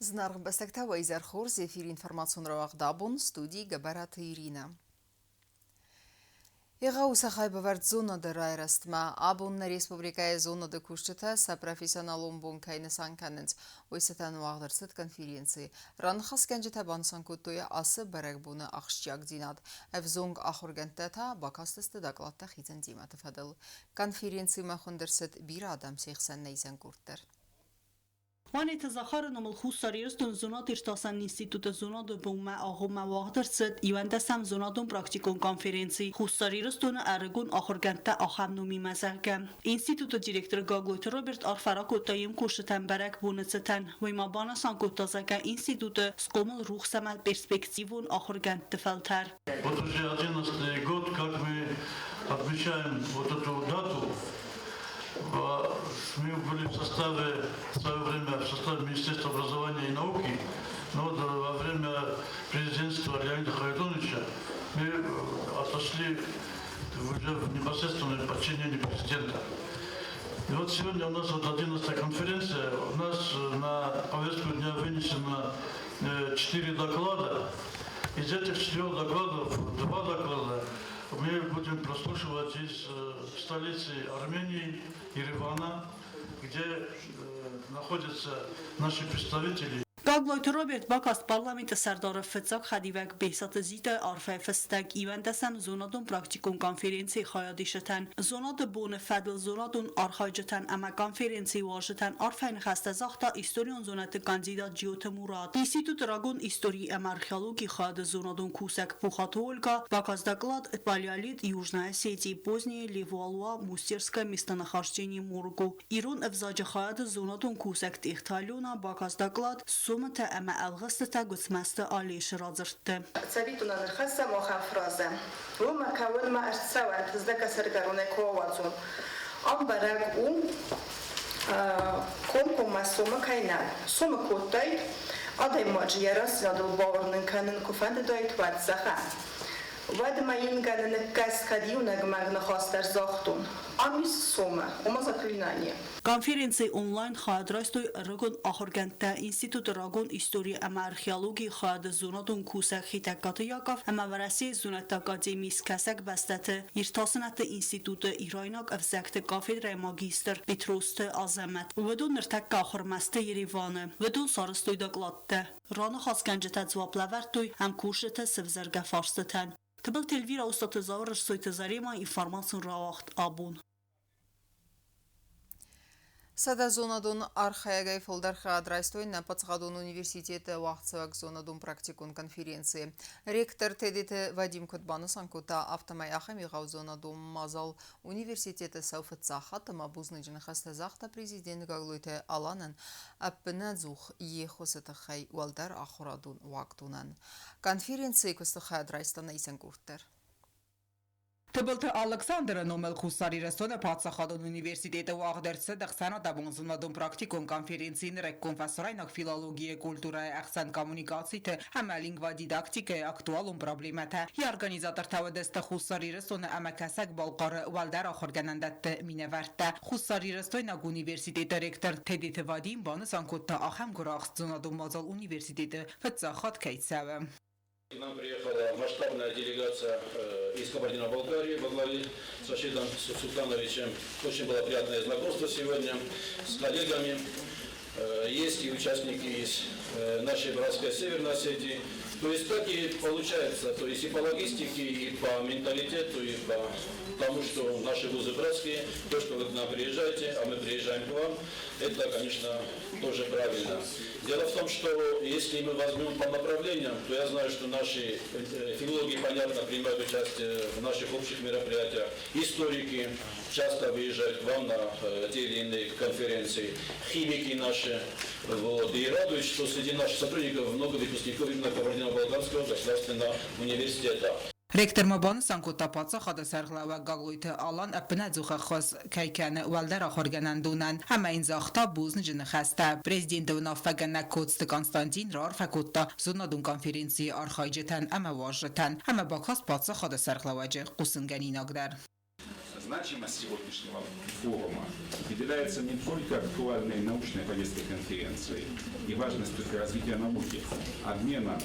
Зынаргъ ӕмбӕстӕгтӕ, уӕ изӕр хорз! Эфиры информацион рауагъд абон, студийы Гӕбӕраты Иринӕ. Егъау сӕ хайбавӕрд зонады райрӕзтмӕ. Абон нӕ республикӕйы зонады кусджытӕ сӕ профессионалон бон кӕй нысан кӕнынц, уый цытӕн уагъд ӕрцыд конференци. Раныхасгӕнджытӕ банысан кодтой ацы бӕрӕгбоны ахсджиагдзинад. Ӕвзонг ахуыргӕндтӕ та бакастысты докладтӕ хицӕн темӕты фӕдыл. Конференцимӕ хуынд ӕрцыд бирӕ адӕм, се хсӕн нӕ исӕн къорд дӕр. Уанеты Захары номыл Хуссар Ирыстоны зонад-иртасӕн институты зонады бонмӕ агъоммӕ уагъд ӕрцыд иуӕндӕсӕм зонадон-практикон конференци Хуссар Ирыстоны ӕрыгон ахуыргӕндтӕ ахӕм номимӕ, зӕгъгӕ. Институты директор Гаглойты Роберт арфӕ ракодта йе мкусджытӕн бӕрӕгбоны цытӕн. Уый ма банысан кодта, зӕгъгӕ, институты схъомыл рухс ӕмӕ перспективон ахуыргӕндты фӕлтӕр. Вот уже 11-й год, как мы отмечаем вот эту дату. Мы были в составе, в свое время в составе Министерства образования и науки, но вот во время президентства Леонида Харитоновича мы отошли уже в непосредственное подчинение президента. И вот сегодня у нас вот 11 конференция, у нас на повестку дня вынесено 4 доклада. Из этих четырех докладов, два доклада мы будем прослушивать из столицы Армении, Еревана, где находятся наши представители. Гаглойты Роберт бакаст парламенты сӕрдары фыццаг хӕдивӕг Бесаты Зитӕйы арфӕйы фыстӕг иуӕндӕсӕм зонадон-практикон конференцийы хайадисджытӕн. Зонады боны фӕдыл зонадон архайджытӕн ӕмӕ конференцийы уазджытӕн арфӕйы ныхӕстӕ загъта историон зонӕдты кандидат Джиоты Мурат. Институты рагон историйы ӕмӕ археологийы хайады зонадон кусӕг Пухаты Ольга бакаст доклад «Палеолит Южной Осетии, позднее Левуалуа, Мустерское местонахождение Моргу». Ирон ӕвзаджы хайады зонадон кусӕг Тъехты Алена бакаст доклад «Сомытӕ ӕмӕ ӕлгъыстытӕ Гуыцмӕзты Алешы радзырдты». Цӕвиттонӕн ӕрхӕссӕм ахӕм фразӕ: Уымӕ кӕуынмӕ ӕрцӕуӕнт, зӕгъгӕ сӕргӕронӕй куы ауадзон. Ам бӕрӕг у, комкоммӕ сомы кӕй нӕу. Сомы кодтаид, адӕймаджы йӕ рӕстдзинадыл бауырнын кӕнын куы фӕндыдаид, уӕд зӕгъӕм. Уӕд мӕ ингӕны ныккӕс, кӕд иунӕг мӕнг ныхас дӕр загътон. Ам ис сомы, ома заклинание. Конференцийы онлайн хайад райстой ӕрыгон ахуыргӕндтӕ, институты рагон истори ӕмӕ археологийы хайады зонадон кусӕг Хетӕгкаты Яков ӕмӕ Уӕрӕсейы зонӕдты академийы скӕсӕг бӕстӕты иртасынӕдты институты ирайнаг ӕвзӕгты кафедрӕйы магистр Петросты Азӕмӕт. Уыдон ныртӕккӕ ахуырмӕ сты Ереваны. Уыдон сарӕзтой докладтӕ. Раныхасгӕнджытӕ дзуапп лӕвӕрдтой ӕмкусджыты сывзӕргӕ фарстытӕн. Тыбылты Эльвира, Остъаты Зауыр, Рссойты Заремӕ, информацион рауагъд абон. Сӕдӕ зонадон архайӕгӕй фылдӕр хайад райстой нӕ паддзахадон университеты уагъдцӕуӕг зонадон-практикон конференцийы. Ректор Тедеты Вадим куыд банысан кодта, афтӕмӕй ахӕм егъау зонадон мадзал университеты цӕуы фыццаг хатт ӕмӕ бузныджы ныхӕстӕ загъта президент Гаглойты Аланӕн ӕппынӕдзух йе ххуысы тыххӕй уӕлдӕр ахуырадон уагдонӕн. Конференцийы куысты хайад райста нӕ исӕн къорд дӕр. Тыбылты Алыксандры номыл Хуссар Ирыстоны паддзахадон университеты уагъд ӕрцыд ӕхсӕнадӕмон зонадон-практикон конференци нырыккон фӕсарӕйнаг филологийы культурӕйы ӕхсӕн коммуникациты ӕмӕ лингводидактикӕйы актуалон проблемӕтӕ. Йӕ организатортӕ уыдысты Хуссар Ирыстоны ӕмӕ Кӕсӕг-Балхъары уӕлдӕр ахуыргӕнӕндӕтты минӕвӕрттӕ. Хуссарирыстойнаг университеты ректор Тедеты Вадим банысан кодта, ахӕм гуырахст зонадон мадзал университеты фыццаг хатт кӕй цӕуы. К нам приехала масштабная делегация из Кабардино-Балкарии во главе с Рашидом Султановичем. Очень было приятное знакомство сегодня с коллегами. Есть и участники из нашей братской Северной Осетии. То есть так и получается, то есть и по логистике, и по менталитету, и по тому, что наши вузы братские, то, что вы к нам приезжаете, а мы приезжаем к вам, это, конечно, тоже правильно. Дело в том, что если мы возьмем по направлениям, то я знаю, что наши филологи, понятно, принимают участие в наших общих мероприятиях, историки часто выезжают к вам на те или иные конференции, химики наши. Вот. И радует, что среди наших сотрудников много выпускников именно Кабардино-Балкарского государственного университета. Ректор ма банысан кодта паддзахады сӕргълӕууӕг Гаглойты Алан ӕппынӕдзух ӕххуыс кӕй кӕны уӕлдӕр ахуыргӕнӕндонӕн ӕмӕ йын загъта бузныджы ныхӕстӕ. Президенты уынаффӕгӕнӕг Коцты Константин раарфӕ кодта зонадон конференцийы архайджытӕн ӕмӕ уазджытӕн ӕмӕ бакаст паддзахады сӕргълӕууӕджы хъусынгӕнинаг дӕр. Значимость сегодняшнего форума определяется не только актуальной научной повесткой конференции и важностью для развития науки, обмена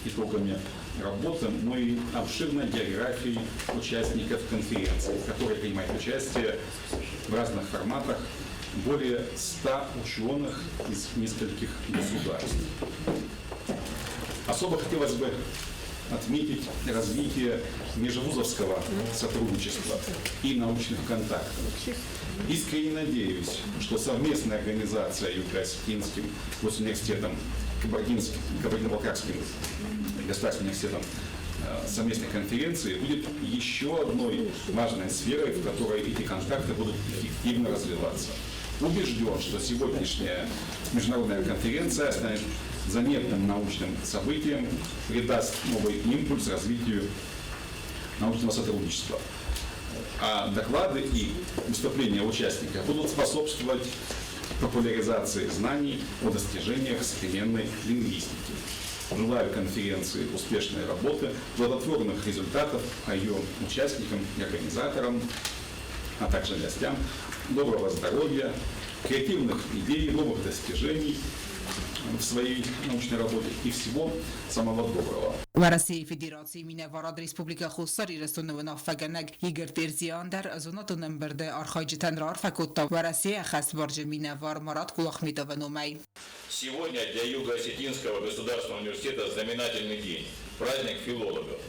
итогами работы, но и обширной географией участников конференции, которые принимают участие в разных форматах более 100 ученых из нескольких государств. Особо хотелось бы отметить развитие межвузовского сотрудничества и научных контактов. Искренне надеюсь, что совместная организация Юго-Осетинским госуниверситетом, Кабардино-Балкарским государственным университетом совместной конференции будет еще одной важной сферой, в которой эти контакты будут эффективно развиваться. Убежден, что сегодняшняя международная конференция станет заметным научным событием, придаст новый импульс развитию научного сотрудничества. А доклады и выступления участников будут способствовать популяризации знаний о достижениях современной лингвистики. Желаю конференции успешной работы, плодотворных результатов, а ее участникам и организаторам, а также гостям доброго здоровья, креативных идей, новых достижений в своей научной работе и всего самого доброго. Уӕрӕсейы Федерацийы минӕварад Республикӕ Хуссар Ирыстоны уынаффӕгӕнӕг Игорь Терзиан дӕр зонадон ӕмбырды архайджытӕн раарфӕ кодта Уӕрӕсейы ӕххӕстбарджын минӕвар Марат Кулахметовы номӕй. Сегодня для Юго-Осетинского государственного университета знаменательный день – праздник филологов.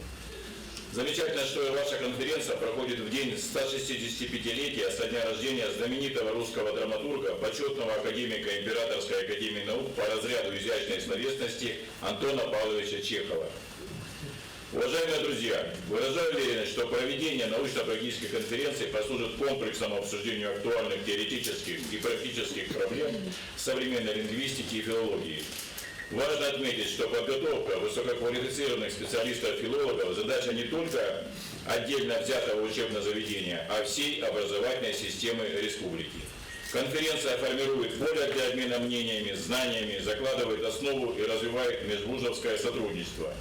Замечательно, что и ваша конференция проходит в день 165-летия со дня рождения знаменитого русского драматурга, почетного академика Императорской академии наук по разряду изящной словесности Антона Павловича Чехова. Уважаемые друзья, выражаю уверенность, что проведение научно-практической конференции послужит комплексному обсуждению актуальных теоретических и практических проблем современной лингвистики и филологии. Важно отметить, что подготовка высококвалифицированных специалистов-филологов – задача не только отдельно взятого учебного заведения, а всей образовательной системы республики. Конференция формирует поле для обмена мнениями, знаниями, закладывает основу и развивает межвузовское сотрудничество,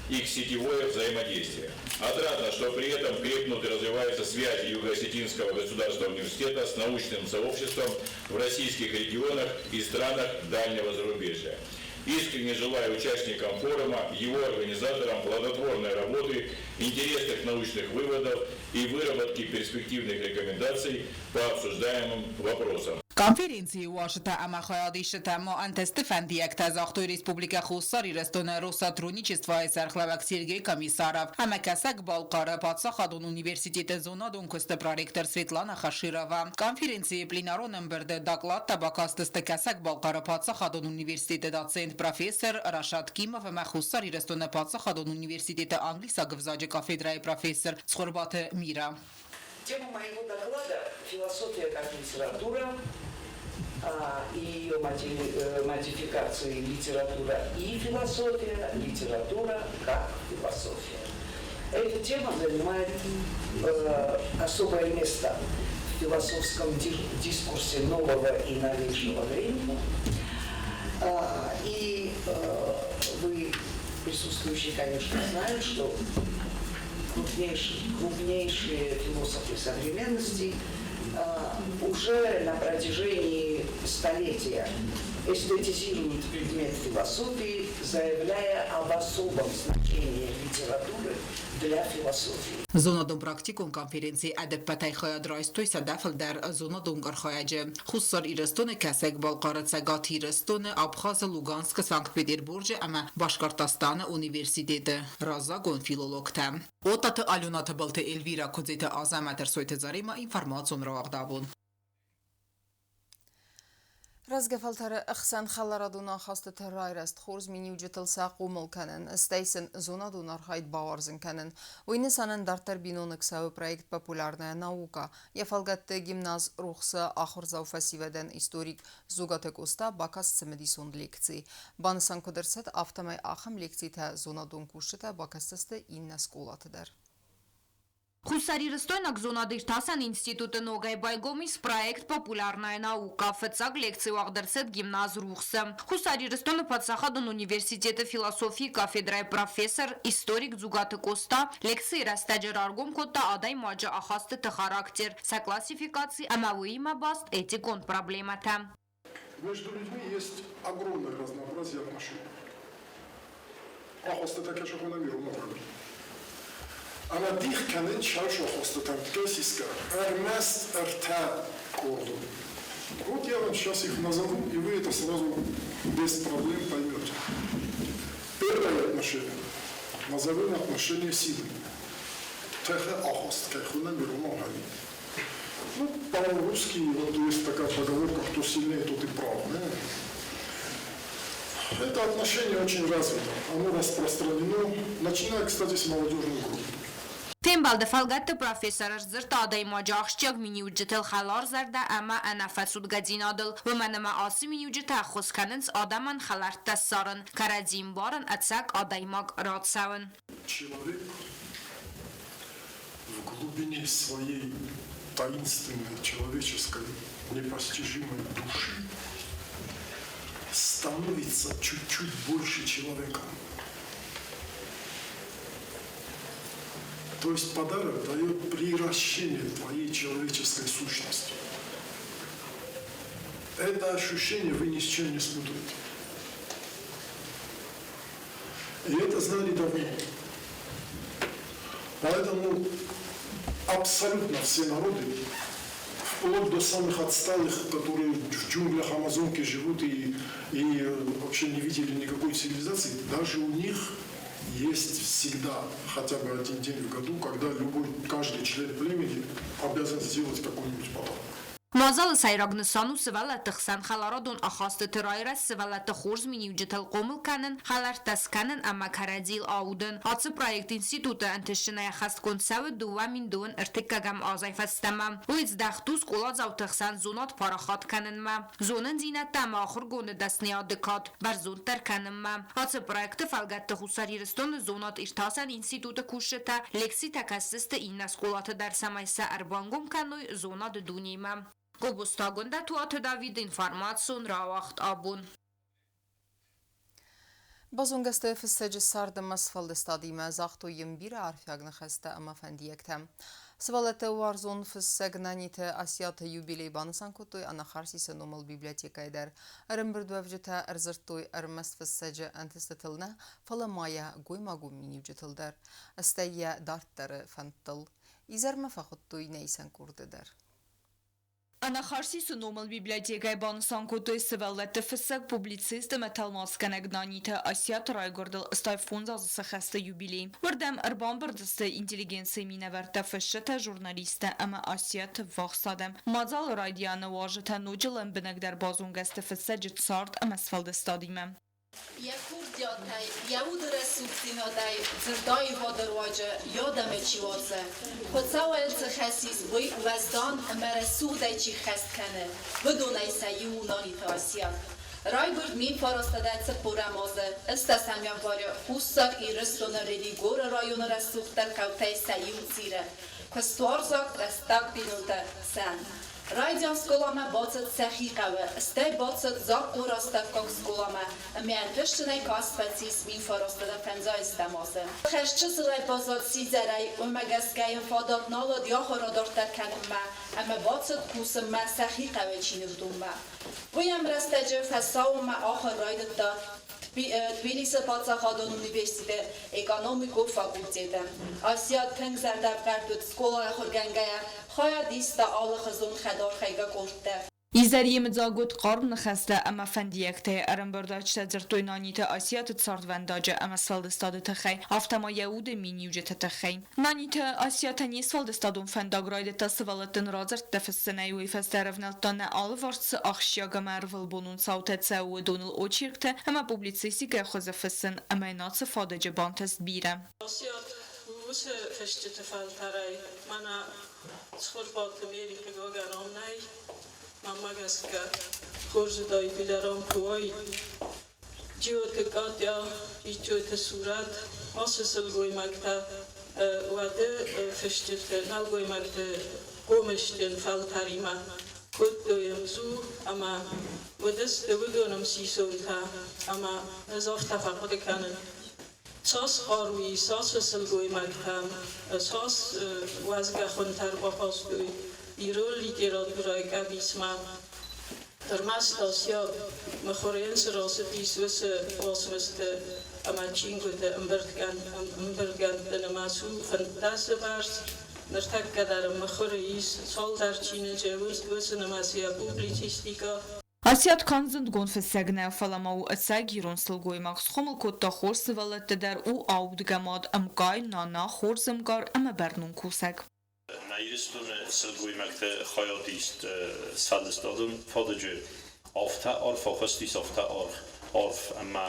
их сетевое взаимодействие. Отрадно, что при этом крепнут и развиваются связи Юго-Осетинского государственного университета с научным сообществом в российских регионах и странах дальнего зарубежья. Искренне желаю участникам форума, его организаторам плодотворной работы, интересных научных выводов и выработки перспективных рекомендаций по обсуждаемым вопросам. Конференцийы уазджытӕ ӕмӕ хайадисджытӕ ма ӕнтысты фӕндиӕгтӕ загътой Республикӕ Хуссар Ирыстоны Россотрудничествойы сӕргълӕууӕг Сергей Комиссаров ӕмӕ Кӕсӕг-Балхъары паддзахадон университеты зонадон куысты проректор Светлана Хаширова. Конференцийы пленарон ӕмбырды докладтӕ бакастысты Кӕсӕг-Балхъары паддзахадон университеты доцент, профессор Рашат Кимов ӕмӕ Хуссар Ирыстоны паддзахадон университеты англисаг ӕвзаджы кафедрӕйы профессор Цхуырбаты Мира. Тема моего доклада «Философия как литература и ее модификации литература и философия, литература как философия». Эта тема занимает особое место в философском дискурсе нового и новейшего времени. И вы, присутствующие, конечно, знают, что крупнейшие философы современности уже на протяжении столетия эстетизируют предмет философии, заявляя об особом значении литературы для философии. Зонадон-практикон конференцийы ӕдӕппӕтӕй хайад райстой 100 фылдӕр зонадон архайӕджы Хуссар Ирыстоны, Кӕсӕг-Балхъары, Цӕгат Ирыстоны, Абхазы, Луганскы, Санкт-Петербурджы ӕмӕ Башкортостаны университеты раззагон филологтӕ. Оттаты Алена, Тыбылты Эльвира, Куыдзеты Азӕмӕт, Ӕрсойты Заремӕ, информацион рауагъдабон. Рӕзгӕ фӕлтӕры ӕхсӕн хӕларадон ахастыты райрӕзт, хорз миниуджытыл сӕ хъомыл кӕнын, стӕй сын зонадон архайд бауарзын кӕнын. Уый нысанӕн дарддӕр биноныг цӕуы проект «Популярная наука». Йӕ фӕлгӕтты гимназ «Рухс»-ы ахуырдзау фӕсивӕдӕн историк Дзугаты Къоста бакаст цымыдисон лекци. Банысан куыд ӕрцыд, афтӕмӕй ахӕм лекцитӕ зонадон кусджытӕ бакӕсдзысты иннӕ скъолаты дӕр. Хуссарирыстойнаг зонад-иртасӕн институты ногӕй байгом ис проект «Популярная наука». Фыццаг лекци уагъд ӕрцыд гимназ «Рухс-ы». Хуссар Ирыстоны паддзахадон университеты философийы кафедрӕйы профессор, историк Дзугаты Къоста лекцийы рӕстӕджы раргом кодта адӕймаджы ахастыты характер, сӕ классификаци ӕмӕ уыимӕ баст этикон проблемӕтӕ. Между людьми есть огромное разнообразие отношений. Ахастытӕ кӕсӕгон ирон адӕм. Ӕмӕ дих кӕнын чашохостытӕм ткӕсисгӕ ӕрмӕст ӕртӕ къорды. Вот я вам сейчас их назову, и вы это сразу без проблем поймете. Первое отношение назовем отношение силы. Тыхы ахаст кӕй хонӕм ирон адӕм. Ну, по-русски вот есть такая поговорка, кто сильнее, тот и прав. Да? Это отношение очень развито, оно распространено, начиная, кстати, с молодежных групп. Фембӕлды фӕлгӕтты профессор сдзырдта адӕймаджы ахсджиаг миниуджытыл хӕларзӕрдӕ ӕмӕ ӕнӕфӕцудгӕдзинадыл, уымӕн ӕмӕ ацы миниуджытӕ ӕххуыс кӕнынц адӕмӕн хӕлӕрттӕ ссарын, кӕрӕдзи мбарын, ӕцӕг адӕймаг рацӕуын. Человек в глубине своей таинственной человеческой непостижимой души становится чуть-чуть больше человеком. То есть подарок дает приращение твоей человеческой сущности. Это ощущение вы ни с чем не спутаете. И это знали давно. Поэтому абсолютно все народы, вплоть до самых отсталых, которые в джунглях Амазонки живут и вообще не видели никакой цивилизации, даже у них есть всегда хотя бы один день в году, когда любой, каждый член племени обязан сделать какой-нибудь подарок. Мадзалы сӕйраг нысан у сывӕллӕтты хсӕн хӕларадон ахастыты райрӕзт, сывӕллӕтты хорз миниуджытыл хъомыл кӕнын, хӕлӕрттӕ скӕнын ӕмӕ кӕрӕдзийыл аудын. Ацы проект институты ӕнтыстджынӕй ӕххӕстгонд цӕуы 2010 ӕртыккӕгӕм азӕй фӕстӕмӕ. Уый здӕхт у скъоладзауты хсӕн зонад парахат кӕнынмӕ, зонындзинӕдтӕ ӕмӕ ахуыргонды дӕсныйады кад бӕрзонддӕр кӕнынмӕ. Ацы проекты фӕлгӕтты Хуссар Ирыстоны зонад-иртасӕн институты кусджытӕ лекцитӕ кӕсдзысты иннӕ скъолаты дӕр, цӕмӕй сӕ ӕрбангом кӕной зонады дунемӕ. Гобозты Агуындӕ, Туаты Давид, информацион рауагъд абон. Базонгӕ сты фыссӕджы цард ӕмӕ сфӕлдыстадимӕ, загътой йын бирӕ арфиаг ныхӕстӕ ӕмӕ фӕндиӕгтӕ. Сывӕллӕтты уарзон фыссӕг Наниты Асиаты юбилей банысан кодтой Анахарсисы номыл библиотекӕйы дӕр. Ӕрӕмбырдуӕвджытӕ ӕрдзырдтой ӕрмӕст фыссӕджы ӕнтыстытыл нӕ, фӕлӕ ма йӕ гоймагон миниуджытыл дӕр, стӕй йӕ дарддӕры фӕндтыл. Изӕрмӕ фӕхуыдтой нӕ исӕн къорды дӕр. Анахарсисы номыл библиотекӕйы банысан кодтой сывӕллӕтты фыссӕг, публицист ӕмӕ тӕлмацгӕнӕг Наниты Асиаты райгуырдыл 85 азы сӕххӕсты юбилей. Уырдӕм ӕрбамбырд сты интеллигенцийы минӕвӕрттӕ, фысджытӕ, журналисттӕ ӕмӕ Асиаты ввахс адӕм. Мадзалы райдианы уазджытӕ ноджы лӕмбынӕгдӕр базонгӕ сты фыссӕджы цард ӕмӕ сфӕлдыстадимӕ. Йӕ курдиатӕй, йӕ уды рӕсугъддзинадӕй, дзырдаивады руаджы йӕ адӕмы чи уарзы, Хуыцауӕн цы хӕс ис, уый уӕздан ӕмӕ рӕсугъдӕй чи ххӕст кӕны, уыдонӕй сӕ иу у Наниты Асиат. Райгуырд 1940 азы, ӕстӕсӕм январы Хуссар Ирыстоны Религоры районы рӕсугъддӕр хъӕутӕй сӕ иу Цъиры, куыстуарзаг рӕстаг бинонты хсӕн. Райдиан скъоламӕ бацыд сӕхи хъӕуы, стӕй бацыд Захъхъоры астӕуккаг скъоламӕ ӕмӕ ӕнтыстджынӕй каст фӕцис 1950 азы. Хӕрзчысылӕй баззад сидзӕрӕй, уымӕ гӕсгӕ йын фадат нал уыд йӕ ахуыр адарддӕр кӕнынмӕ ӕмӕ бацыд кусынмӕ сӕхи хъӕуы чиныгдонмӕ. Уый ӕмрӕстӕджы фӕсаууонмӕ ахуыр райдыдта Тбилисы паддзахадон университеты экономикон факультеты. Асиат тынг зӕрдӕвӕрд уыд скъолайы ахуыргӕнгӕйӕ, хайад иста алыхуызон хӕдархайгӕ къордты. Изӕр йемыдзаг уыд хъарм ныхӕстӕ ӕмӕ фӕндиӕгтӕй. Ӕрӕмбырдачытӕ дзырдтой Наниты Асиаты цардвӕндаджы ӕмӕ сфӕлдыстады тыххӕй, афтӕ ма йӕ уды миниуджыты тыххӕй. Наниты Асиатӕн йе сфӕлдыстадон фӕндаг райдыдта сывӕллӕттӕн радзырдтӕ фыссынӕй, уый фӕстӕ ӕрӕвнӕлдта нӕ алыварс цы ахсджиаг ӕмӕ ӕрвылбонон цаутӕ цӕуы, уыдоныл очерктӕ ӕмӕ публицистикӕйы хуызы фыссын, ӕмӕ йын ацы фадыджы бантыст бирӕ. Асиат уыцы фысджыты фӕлтӕрӕй мӕнӕ Цхуырбаты Мери хъыгагӕн нӕй, мӕнмӕ гӕсгӕ, хорз уыдаид Илӕрон куы уаид. Джиоты Катя, Иччоты Сурӕт, ацы сылгоймӕгтӕ. Уӕды фысджыты, нӕлгоймӕгты хъомысджын фӕлтӕримӕ кодтой ӕмдзу ӕмӕ уыдысты уыдон ӕмсисонтӕ, ӕмӕ ӕз афтӕ фӕхъуыды кӕнын, цас хъару ис ацы сылгоймӕгтӕм, цас уӕзгӕ хуынтӕ ӕрбахастой ирон литературӕйы къӕбицмӕ. Ӕрмӕст Асиат мыхуырӕн цы рацыдис, уыцы уацмысты ӕмӕ чингуыты ӕмбырдгӕндты нымӕц у 15-ы бӕрц. Ныртӕккӕ дӕр мыхуыры ис цалдӕр чиныджы, уыцы нымӕцы йӕ публицистикӕ. Асиат канд зындгонд фыссӕг нӕ, фӕлӕ ма у ӕцӕг ирон сылгоймаг. Схъомыл кодта хорз сывӕллӕтты дӕр, у аудгӕ мад, ӕмкъай, нана, хорз ӕмгар ӕмӕ бӕрнон кусӕг. Нӕ Ирыстоны сылгоймӕгты хайадист сфӕлдыстадон фадыджы афтӕ арф ахызтис, афтӕ арф, ӕмӕ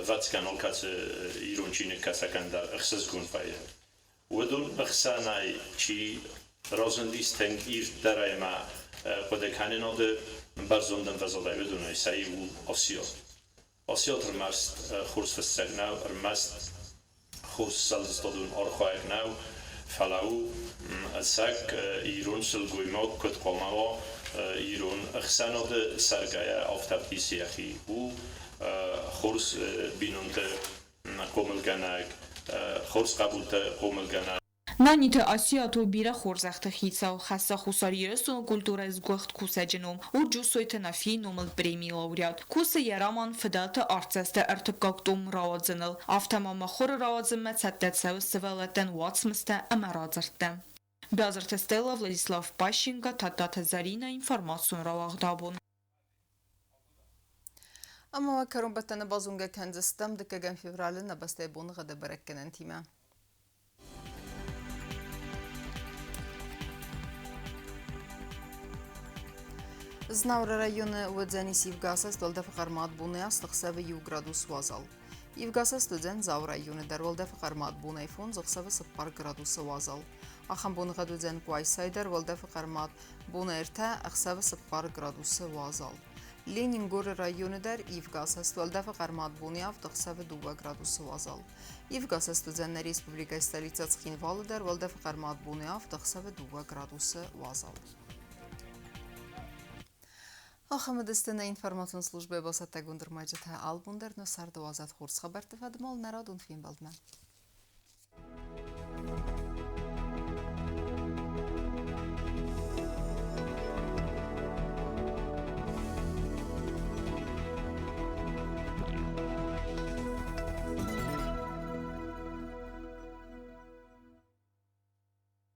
ӕвӕццӕгӕн алкӕцы ирон чиныгкӕсӕгӕн дӕр ӕхсызгон вӕййы. Уыдон ӕхсӕнӕй чи разындис тынг ирддӕрӕй ӕмӕ хъуыдыкӕнынады бӕрзонд ӕмвӕзадӕй, уыдонӕй сӕ иу у Асиат. Асиат ӕрмӕст хорз фыссӕг нӕу, ӕрмӕст хорз сфӕлдыстадон архайӕг нӕу, фӕлӕ у ӕцӕг ирон сылгоймаг куыд хъуамӕ уа, ирон ӕхсӕнады цӕргӕйӕ, афтӕ ӕвдисы йӕхи. У хорз бинонты хъомылгӕнӕг, хорз хъӕбулты хъомылгӕнӕг. Наниты Асиат у бирӕ хорзӕхты хицау, хӕссы Хуссар Ирыстоны культурӕйы сгуыхт кусӕджы ном, у Джусойты Нафийы номыл премийы лауреат. Кусы йӕ роман Фыдӕлты артдзӕсты ӕртыккаг том рауадзыныл. Афтӕ ма мыхуыры рауадзынмӕ цӕттӕ цӕуы сывӕллӕттӕн уацмыстӕ ӕмӕ радзырдтӕ. Биазырты Стелла, Владислав Пащенко, Тадтаты Зӕринӕ, информацион рауагъд абон. Ӕмӕ уӕ кӕронбӕттӕны базонгӕ кӕндзыстӕм дыккӕгӕм февралы нӕ бӕстӕйы боныгъӕды бӕрӕггӕнӕнтимӕ. Знауыры районы уыдзӕнис ивгӕсӕст уӕлдӕфы хъӕрмад бонӕй аст, ӕхсӕвы 1 градус уазал. Ивгӕсӕст уыдзӕн Дзауы районы дӕр уӕлдӕфы хъӕрмад бонӕй 5, ӕхсӕвы 4 градусы уазал. Ахӕм боныгъӕд уыдзӕн Къуайсайы дӕр уӕлдӕфы хъӕрмад бонӕй 3, ӕхсӕвы 4 градусы уазал. Ленингоры районы дӕр ивгӕсӕст уӕлдӕфы хъӕрмад бонӕй 7, ӕхсӕвы 2 градусы уазал. Ивгӕсӕст уыдзӕн нӕ республикӕйы столицӕ Цхинвалы дӕр уӕлдӕфы хъӕрмад бонӕй 7, ӕхсӕвы 2 градусы уазал. Ахӕм уыдысты нӕ информацион службӕйы бацӕттӕгонд ӕрмӕджытӕ. Албон дӕр нӕ царды уадзӕд хорз хабӕртты фӕдмал нӕ радон фембӕлдмӕ.